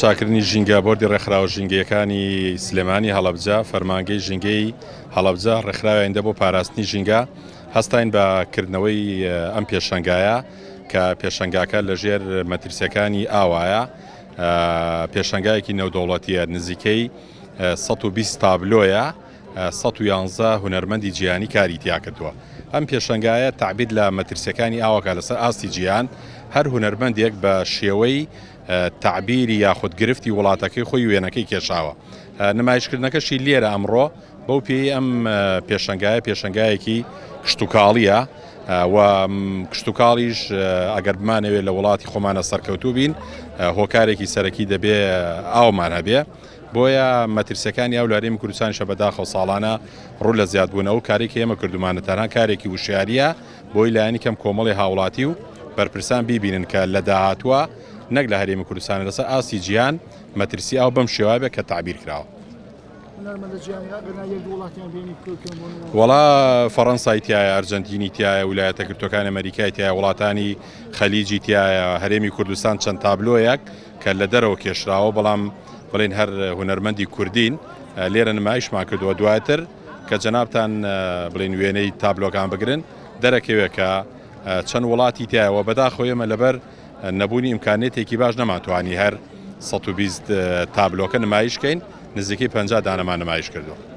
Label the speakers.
Speaker 1: چاکردنی ژینگە، بۆردی ڕێکخراوە ژینگەیەکانی سلێمانی هەڵەبجە، فەرمانگەی ژینگەی هەڵەبجە، ڕێکخراوی ئایندە بۆ پاراستنی ژینگە هەستاین بە کردنەوەی ئەم پێشەنگایە کە پێشەنگاکە لەژێر مەترسیەکانی ئاوایە پێشەنگایەکی نێودەوڵەتیە نزیکەی 120 تابلۆیە 111 هونەرمەندی جیهانی کاری تیا کردووە. ئەم پێشەنگایە تەعبیر لە مەترسیەکانی ئاوەکە لەسەر ئاستی جیهان، هەر هونەرمەندێک بە شێوەی تەعبیری یاخود گرفتی وڵاتەکەی خۆی وێنەکەی کێشاوە. نمایشکردنەکەشی لێرە ئەمڕۆ بەو پێی ئەم پێشەنگایە پێشەنگایەکی کشتوکاڵیە و کشتوکاڵیش ئەگەر بمانەوێت لە وڵاتی خۆمانە سەرکەوتوو بین هۆکارێکی سەرەکی دەبێ ئاومان هەبێ. بۆیە مەترسیەکانی ئاو لە هەرێمی کوردستانیشە بەداخەوە ساڵانە ڕوو لە زیادبوونە، ئەو کارەی کە ئێمە کردوومانە تەنها کارێکی وشیارییە بۆی لایەنی کەم کۆمەڵی هاوڵاتی و بەرپرسان بیبینن کە لە داهاتووە نەک لە هەرێمی کوردستان لەسەر ئاستی جیهان مەترسی ئاو بەم شێوە بێت کە تەعبیر کراوە. وەڵا فەڕەنسای تایە ئەرجەنتینی تایە ولایەتە گرتوەکانی ئەمریکای تایە وڵاتانی خەلیجی تایە هەرێمی کوردستان چەند تابلۆیەک کە لە دەرەوە کێشراوە بەڵام بڵێن هەر هونەرمەندی کوردین لێرە نمایشمان کردووە دواتر کە جەنابتان بڵێن وێنەی تابلۆکان بگرن دەرەکەوێت کە چەند وڵاتی تایەوە بەداخەوە ئێمە لەبەر نەبوونی ئیمکانێتێکی باش نەمانتوانی هەر 120 تابلۆکە نمایش کەین نزیکەی 50 دانەمان نمایش کردووە.